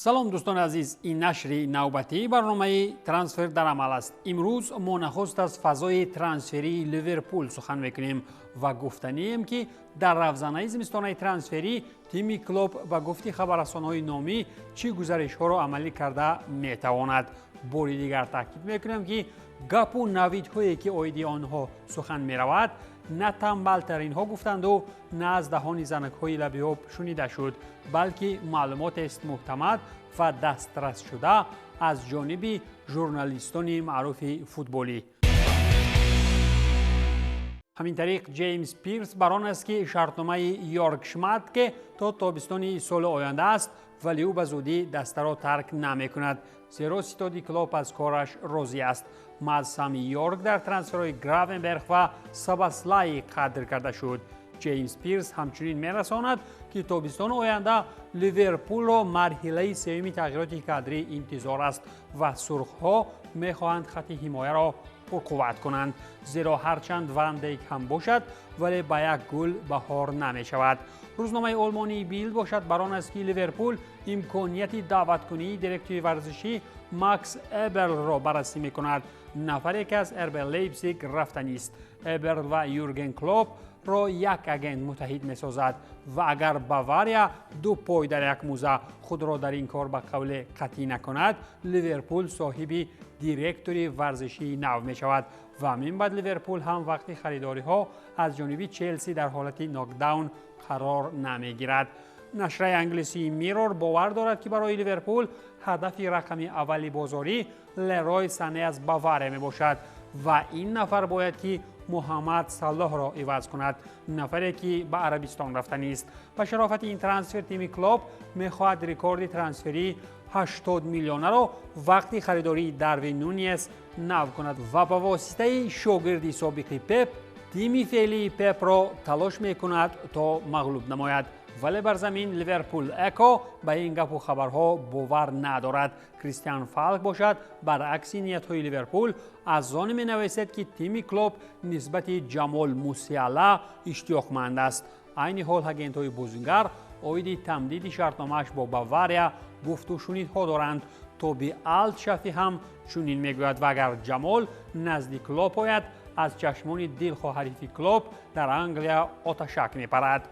Салом, дӯстони азиз, ин нашри навбатии барномаи «Трансфер дар амал» аст. Имрӯз мо нахуст аз фазои трансферии Ливерпул сухан мекунем ва гуфтанием, ки дар равзанаи зимистонаи трансферӣ тими Клоп ба гуфти хабаррасонҳои номӣ чӣ гузаришҳоро амалӣ карда метавонад. Бори дигар таъкид мекунем, ки гапу навидҳое, ки оиди онҳо сухан меравад, на тамбалтаринҳо гуфтанду, на аз даҳони занакҳои лаби об шунида шуд, балки маълумотест муътамад ва дастрасшуда аз ҷониби журналистони маъруфи футболӣ. Ҳамин тариқ, Ҷеймс Пирс бар он аст, ки шартномаи Йорг Шматке то тобистони соли оянда аст, вале ӯ ба зудӣ дастаро тарк намекунад, зеро ситоди Клоп аз кораш розӣ аст. Маҳз саҳми Йорг дар трансферҳои Гравенберг ва Собослаи қадр карда шуд. Ҷеймс Пирс ҳамчунин мерасонад, ки тобистони оянда Ливерпулро марҳилаи сеюми тағйироти кадрӣ интизор аст ва сурхҳо мехоҳанд хатти ҳимояро пурқувват кунанд, зеро ҳарчанд Ван Дейк ҳам бошад, вале ба як гул баҳор намешавад. Рӯзномаи олмонии Билд бошад, бар он аст, ки Ливерпул имконияти даъваткунии директори варзишӣ Макс Эберлро баррасӣ мекунад, нафаре ки аз РБ Лейпсиг рафтанист. Эберл ва Юрген Клоп ро як агент муттаҳид месозад ва агар Бавария ду пой дар як муза худро дар ин кор ба қавле қатъӣ накунад, Ливерпул соҳиби директори варзишии нав мешавад ва мин баъд Ливерпул ҳам вақти харидориҳо аз ҷониби Челси дар ҳолати нокдаун қарор намегирад. Нашраи англисии Миррор бовар дорад, ки барои Ливерпул ҳадафи рақами аввали бозорӣ Лерой Сане аз Бавария мебошад ва ин нафар бояд ки Муҳаммад Салоҳро иваз кунад, нафаре ки ба Арабистон рафтанист. Ба шарофати ин трансфер тими Клоп мехоҳад рекорди трансферии 80 миллионаро вақти харидории Дарвин Нуньес нав кунад ва ба воситаи шогирди собиқи Пеп тими феълии Пепро талош мекунад то мағлуб намояд. Вале бар замин Ливерпул Эко ба ин гапу хабарҳо бовар надорад. Кристиан Фалк бошад, баръакси ниятҳои Ливерпул аз он менависед, ки тими Клоп нисбати Ҷамол Мусиала иштиёқманд аст. Айни ҳол агентҳои бозингар оиди тамдиди шартномааш бо Бавария гуфтушунидҳо доранд. Тоби Алтшафи ҳам чунин мегӯяд ва агар Ҷамол назди Клоп ояд, аз чашмони дилхоҳ ҳарифи Клоп дар Англия оташак мепарад.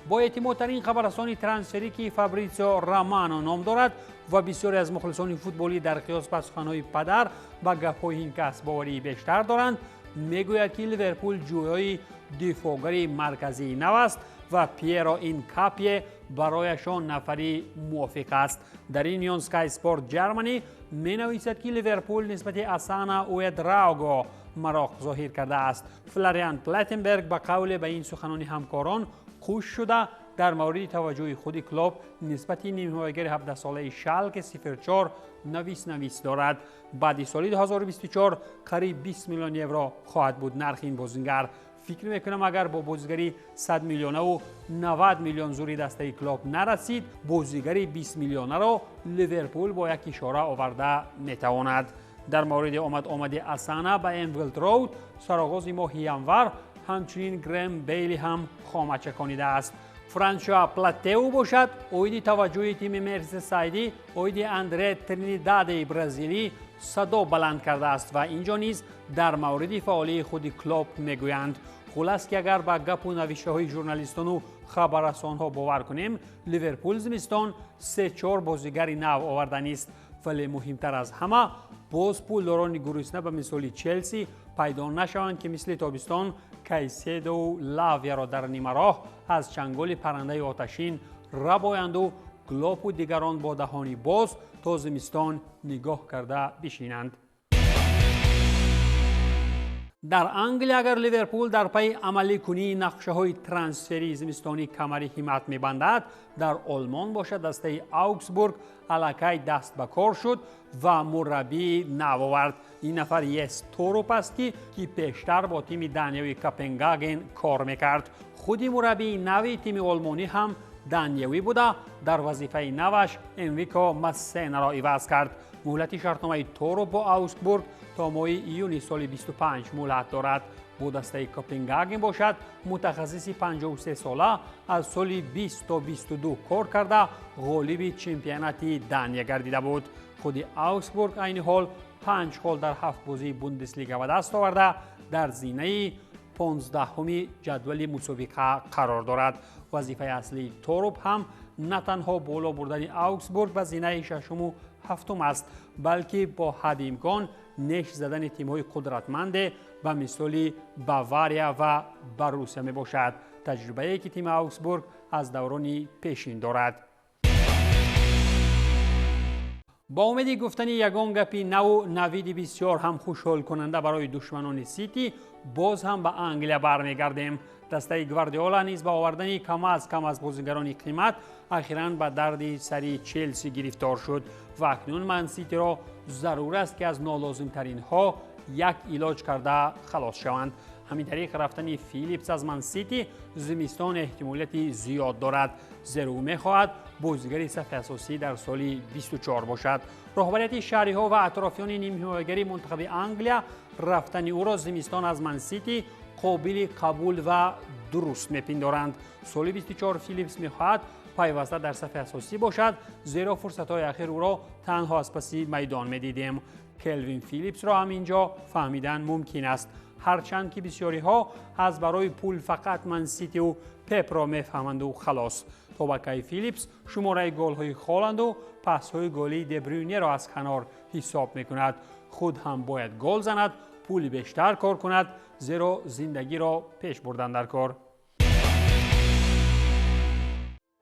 Бо эътимодтарин хабаррасони трансферӣ, ки Фабритсио Романо ном дорад ва бисёре аз мухлисони футболӣ дар қиёс ба суханҳои падар ба гапҳои ин кас боварии бештар доранд, мегӯяд, ки Ливерпул ҷӯёи дифоъгари марказии нав аст ва Пьеро Инкапье барояшон нафари мувофиқ аст. Дар ин миён Sky Sport Germany менависад, ки Ливерпул нисбати Асана Уэдрауго мароқ зоҳир кардааст. Флориан Плеттенберг ба қавле ба ин суханони ҳамкорон хуш шуда, дар мавриди таваҷҷӯҳи худи Клоп нисбати нимҳимоягари 17-солаи Шалке 04 навис навис дорад. Баъди соли 2024 қариб 20 миллион евро хоҳад буд нархи ин бозингар. Фикр мекунам, агар бо бозигари 100 миллионаву 90 миллион зури дастаи Клоп нарасид, бозигари 20 миллионаро Ливерпул бо як ишора оварда метавонад. Дар мавриди омад-омади Асана ба Энфилд Роуд сароғози моҳи январ ҳамчунин Грем Бейли ҳам хомачаконидааст. Франсуа Платеу бошад, оиди таваҷҷӯҳи тими Мерсисайдӣ оиди Андре Тринидадеи бразилӣ садо баланд кардааст ва инҷо низ дар мавриди фаъолии худи Клоп мегӯянд. Хулас, ки агар ба гапу навиштаҳои журналистону хабаррасонҳо бовар кунем, Ливерпул зимистон се-чор бозигари нав оварданист, вале муҳимтар аз ҳама, боз пулдорони гурусна ба мисоли Челси пайдо нашаванд, ки мисли тобистон Кайседову Лавияро дар нимароҳ аз чанголи паррандаи оташин рабоянду Клопу дигарон бо даҳони боз то зимистон нигоҳ карда бишинанд. Дар Англия агар Ливерпул дар пайи амаликунии нақшаҳои трансферии зимистонӣ камари ҳиммат мебандад, дар Олмон бошад, дастаи Аугсбург аллакай даст ба кор шуд ва мураббии нав овард. Ин нафар Йес Торуп аст, ки пештар бо тими даниявии Копенгаген кор мекард. Худи мураббии нави тими олмонӣ ҳам даниявӣ буда, дар вазифаи наваш Энрико Массенаро иваз кард. Муҳлати шартномаи Торуп бо Аугсбург то моҳи июни соли 25 муҳлат дорад. Бо дастаи Копенгаген бошад, мутахассиси 53 сола аз соли 20 то 22 кор карда, ғолиби чемпионати Дания гардида буд. Худи Аугсбург айни ҳол 5 хол дар 7 бозии Бундеслига ба даст оварда, дар зинаи 15-уми ҷадвали мусобиқа қарор дорад. Вазифаи аслии Торуп ҳам на танҳо боло бурдани Аугсбург ба зинаи 6-уму 7-ум аст, балки бо ҳадди имкон неш задани тимҳои қудратманде ба мисоли Бавария ва Боруссия мебошад, таҷрибае ки тими Аугсбург аз даврони пешин дорад. Бо умеди гуфтани ягон гапи наву навиди бисёр ҳам хушҳолкунанда барои душманони Сити, боз ҳам ба Англия бармегардем. Дастаи Гвардиола низ ба овардани кам аз кам аз бозигарони қимат ахиран ба дарди сари Челси гирифтор шуд ва акнун Ман Ситиро зарур аст, ки аз нолозимтаринҳо як илоҷ карда халос шаванд. Ҳамин тариқ рафтани Филипс аз Ман Сити зимистон эҳтимолияти зиёд дорад, зеро ӯ мехоҳад бозигари сафи асосӣ дар соли 24 бошад. Роҳбарияти шаҳриҳо ва атрофиёни нимҳимоягари мунтахаби Англия рафтани ӯро зимистон аз Ман Сити қобили қабул ва дуруст мепиндоранд. Соли 24 Филипс мехоҳад пайваста дар сафи асосӣ бошад, зеро фурсатҳои ахир ӯро танҳо аз паси майдон медидем. Келвин Филипсро ҳам инҷо фаҳмидан мумкин аст, ҳарчанд ки бисёриҳо аз барои пул фақат Ман Ситиву Пепро мефаҳманду халос. То ба кай Филипс шумораи голҳои Холанду пасҳои голии Дебрюнеро аз канор ҳисоб мекунад. Худ ҳам бояд гол занад, пули бештар кор кунад, зеро зиндагиро пеш бурдан дар кор.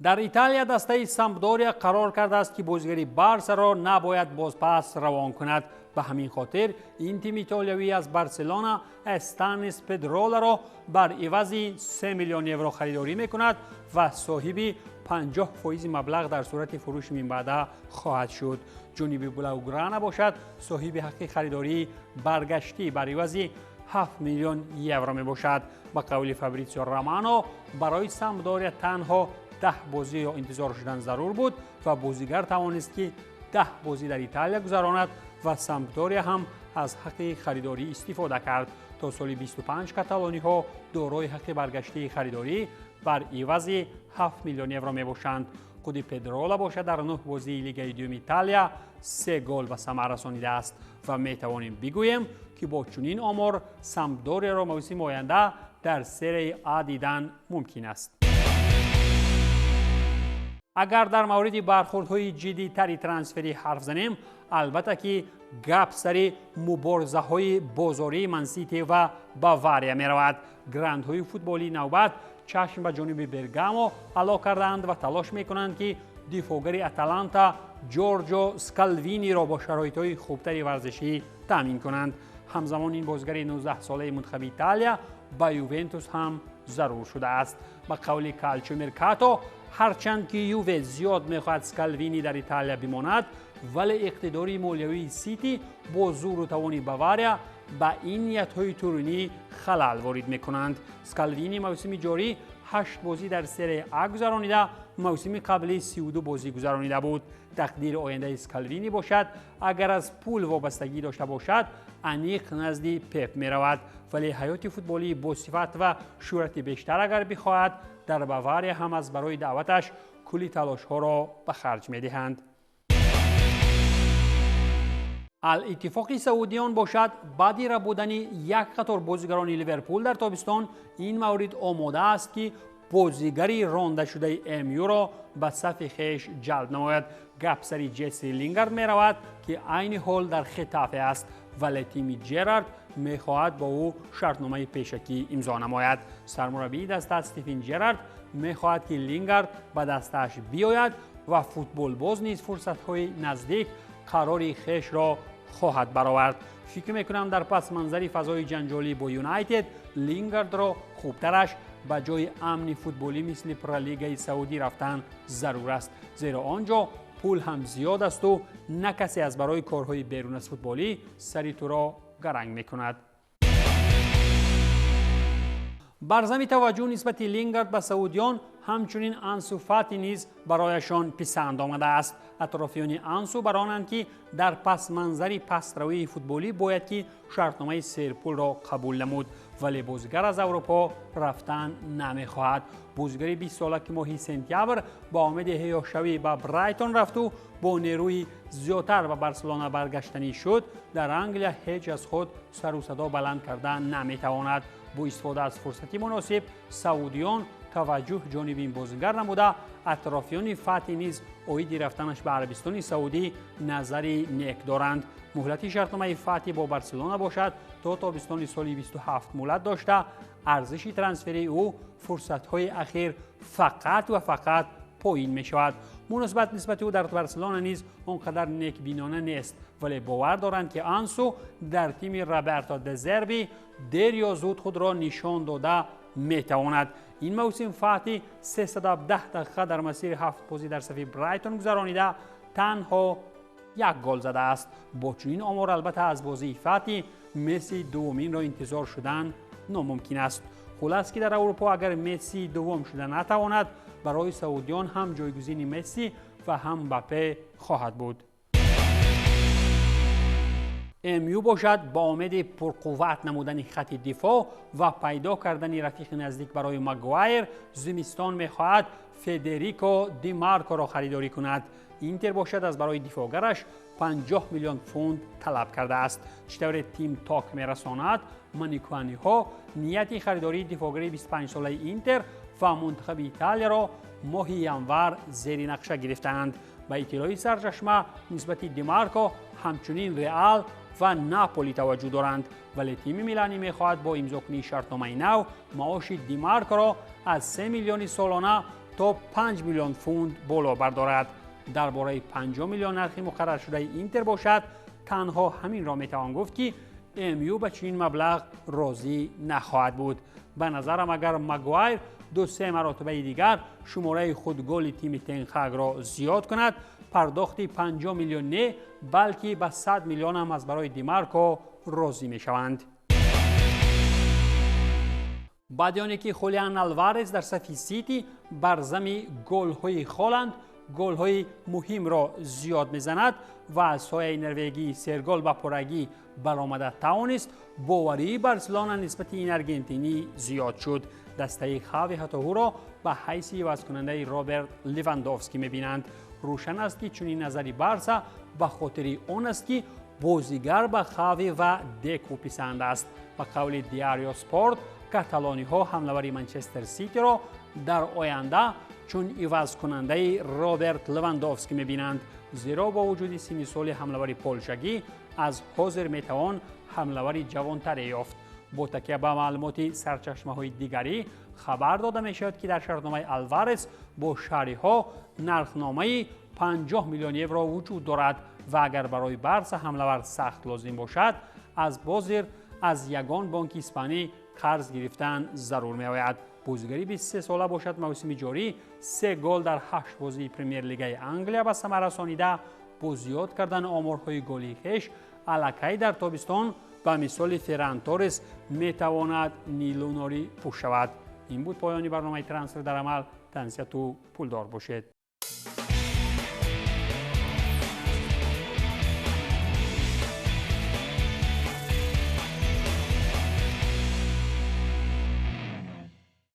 Дар Италия дастаи Сампдория қарор кардааст, ки бозигари Барсаро набояд бозпас равон кунад. Ба ҳамин хотир ин тими итолиявӣ аз Барселона Эстанис Педроларо бар ивази 3 миллион евро харидорӣ мекунад ва соҳиби 50% маблағ дар сурати фурӯши минбаъда хоҳад шуд. Ҷониби Блауграна бошад, соҳиби ҳаққи харидории баргаштӣ бар ивази 7 миллион евро мебошад. Ба қавли Фабритсио Романо, барои Сампдория танҳо 10 бозиро интизор шудан зарур буд ва бозигар тавонист, ки 10 бозӣ дар Италия гузаронад ва Сампдория ҳам аз ҳаққи харидорӣ истифода кард. То соли 25 каталониҳо дорои ҳаққи баргаштии харидорӣ бар ивази 7 миллион евро мебошанд. Худи Педрола бошад, дар 9 бозии Лигаи дуюми Италия 3 гол ба самар расонидааст ва метавонем бигӯем, ки бо чунин омор Сампдорияро мавсими оянда дар серияи А дидан мумкин аст. Агар дар мавриди бархӯрдҳои ҷиддитари трансферӣ ҳарф занем, албатта ки гап сари муборизаҳои бозории Ман Сити ва Бавария меравад. Грандҳои футболии навбат чашм ба ҷониби Бергамо ало кардаанд ва талош мекунанд, ки дифоъгари Аталанта Ҷорҷо Скалвиниро бо шароитҳои хубтари варзишӣ таъмин кунанд. Ҳамзамон ин бозигари 19-солаи мунтахаби Италия ба Ювентус ҳам зарур шудааст. Ба қавли Калчо Меркато, ҳарчанд ки Юве зиёд мехоҳад Скалвини дар Италия бимонад, вале иқтидори молиявии Сити бо зуру тавони Бавария ба ин ниятҳои туринӣ халал ворид мекунанд. Скалвини мавсими ҷорӣ 8 бозӣ дар серияи А гузаронида, мавсими қаблӣ 32 бозӣ гузаронида буд. Тақдири ояндаи Скалвини бошад, агар аз пул вобастагӣ дошта бошад, аниқ назди Пеп меравад, вале ҳаёти футболии босифат ва шӯҳрати бештар агар бихоҳад, дар Бавария ҳам аз барои даъваташ кулли талошҳоро ба харҷ медиҳанд. Ал-Иттифоқи Саудиён бошад, баъди рабудани як қатор бозигарони Ливерпул дар тобистон, ин маврид омода аст, ки бозигари рондашудаи МЮ-ро ба сафи хеш ҷалб намояд. Гап сари Ҷесси Лингард меравад, ки айни ҳол дар Хетафе аст, вале тими Ҷерард мехоҳад бо ӯ шартномаи пешакӣ имзо намояд. Сармураббии даста Стивен Ҷерард мехоҳад, ки Лингард ба дастааш биёяд ва футболбоз низ фурсатҳои наздик қарори хешро хоҳад баровард. Фикр мекунам, дар пасманзари фазои ҷанҷолӣ бо Юнайтед Лингардро хубтараш ба ҷои амни футболӣ мисли Пролигаи Саудӣ рафтан зарур аст, зеро он ҷо пул ҳам зиёд асту на касе аз барои корҳои берун аз футболӣ сари туро гаранг мекунад. Бар зами таваҷҷӯҳ нисбати Лингард ба саудиён Ҳамчунин Ансу Фати низ барояшон писанд омадааст. Атрофиёни Ансу бар онанд, ки дар пасманзари пастравии футболӣ бояд ки шартномаи серпулро қабул намуд, вале бозигар аз Аврупо рафтан намехоҳад. Бозигари 20сола, ки моҳи сентябр ба омеди эҳёшавӣ ба Брайтон рафту бо нерӯи зиёдтар ба Барселона баргаштанӣ шуд, дар Англия ҳеҷ аз худ сару садо баланд карда наметавонад. Бо истифода аз фурсати муносиб саудиён таваҷҷӯҳ ҷониби ин бозигар намуда, атрофиёни Фати низ оиди рафтанаш ба Арабистони Саудӣ назари нек доранд. Муҳлати шартномаи Фати бо Барселона бошад, то тобистони соли 27 муҳлат дошта, арзиши трансферии ӯ фурсатҳои ахир фақат ва фақат поин мешавад. Муносибат нисбати ӯ дар Барселона низ он қадар некбинона нест, вале бовар доранд, ки Ансу дар тими Роберто Дезерби дер ё зуд худро нишон дода метавонад. Ин мавсим Фати 310 дақиқа дар масири ҳафт бозӣ дар сафи Брайтон гузаронида, танҳо як гол задааст. Бо чунин омор, албатта, аз бозии Фати Месси дуввуминро интизор шудан номумкин аст. Хулас, ки дар Аврупо агар Месси дуввум шуда натавонад, барои саудиён ҳам ҷойгузини Месси ва ҳам Мбаппе хоҳад буд. МЮ бошад, ба омеди пурқувват намудани хати дифоъ ва пайдо кардани рафиқи наздик барои Магуайр, зимистон мехоҳад Федерико Димаркоро харидорӣ кунад. Интер бошад, аз барои дифоъгараш 50 миллион фунт талаб кардааст. Чӣ тавре Тим Ток мерасонад, маникуаниҳо нияти харидории дифоъгари 25-солаи Интер ва мунтахаби Италияро моҳи январ зери нақша гирифтаанд. Ба иттилои сарчашма, нисбати Димарко ҳамчунин Реал ва Наполи таваҷҷӯҳ доранд, вале тими миланӣ мехоҳад бо имзокунии шартномаи нав маоши Димаркоро аз 3 миллиони солона то 5 миллион фунт боло бардорад. Дар бораи 50 миллион нархи муқарраршудаи Интер бошад, танҳо ҳаминро метавон гуфт, ки МЮ ба чунин маблағ розӣ нахоҳад буд. Ба назарам, агар Магуайр ду-се маротибаи дигар шумораи худголи тими Тенхагро зиёд кунад, пардохти 50 миллион не, балки ба 100 миллион ҳам аз барои Димарко розӣ мешаванд. Баъди оне ки Хулиан Алварес дар сафи Сити бар зами голҳои Холанд голҳои муҳимро зиёд мезанад ва аз сояи норвегии сергол ба пуррагӣ баромада тавонист, боварии Барселона нисбати ин аргентинӣ зиёд шуд. Дастаи Хави ҳатто ӯро ба ҳайси ивазкунандаи Роберт Левандовский мебинанд. Рӯшан аст, ки чунин назари Барса ба хотири он аст, ки бозигар ба Хави ва Деку писанд аст. Ба қавли Диарио Спорт, каталониҳо ҳамлавари Манчестер Ситиро дар оянда чун ивазкунандаи Роберт Левандовский мебинанд, зеро бо вуҷуди синни соли ҳамлавари полшагӣ аз ҳозир метавон ҳамлавари ҷавонтаре ёфт. Бо такя ба маълумоти сарчашмаҳои дигарӣ хабар дода мешавад, ки дар шартномаи Алварес бо шаҳриҳо нархномаи 50 миллион евро вуҷуд дорад ва агар барои Барса ҳамлавар сахт лозим бошад, аз бозир аз ягон бонки испанӣ қарз гирифтан зарур меояд. Бозигари 23 сола бошад, мавсими ҷорӣ се гол дар ҳашт бозии Премер-лигаи Англия ба самар расонида, бо зиёд кардани оморҳои голии хеш аллакай дар тобистон ба мисоли Ферран Торрес метавонад нилунорӣ пӯш шавад. Ин буд поёни барномаи «Трансфер дар амал». Тансиҳату пулдор бошед.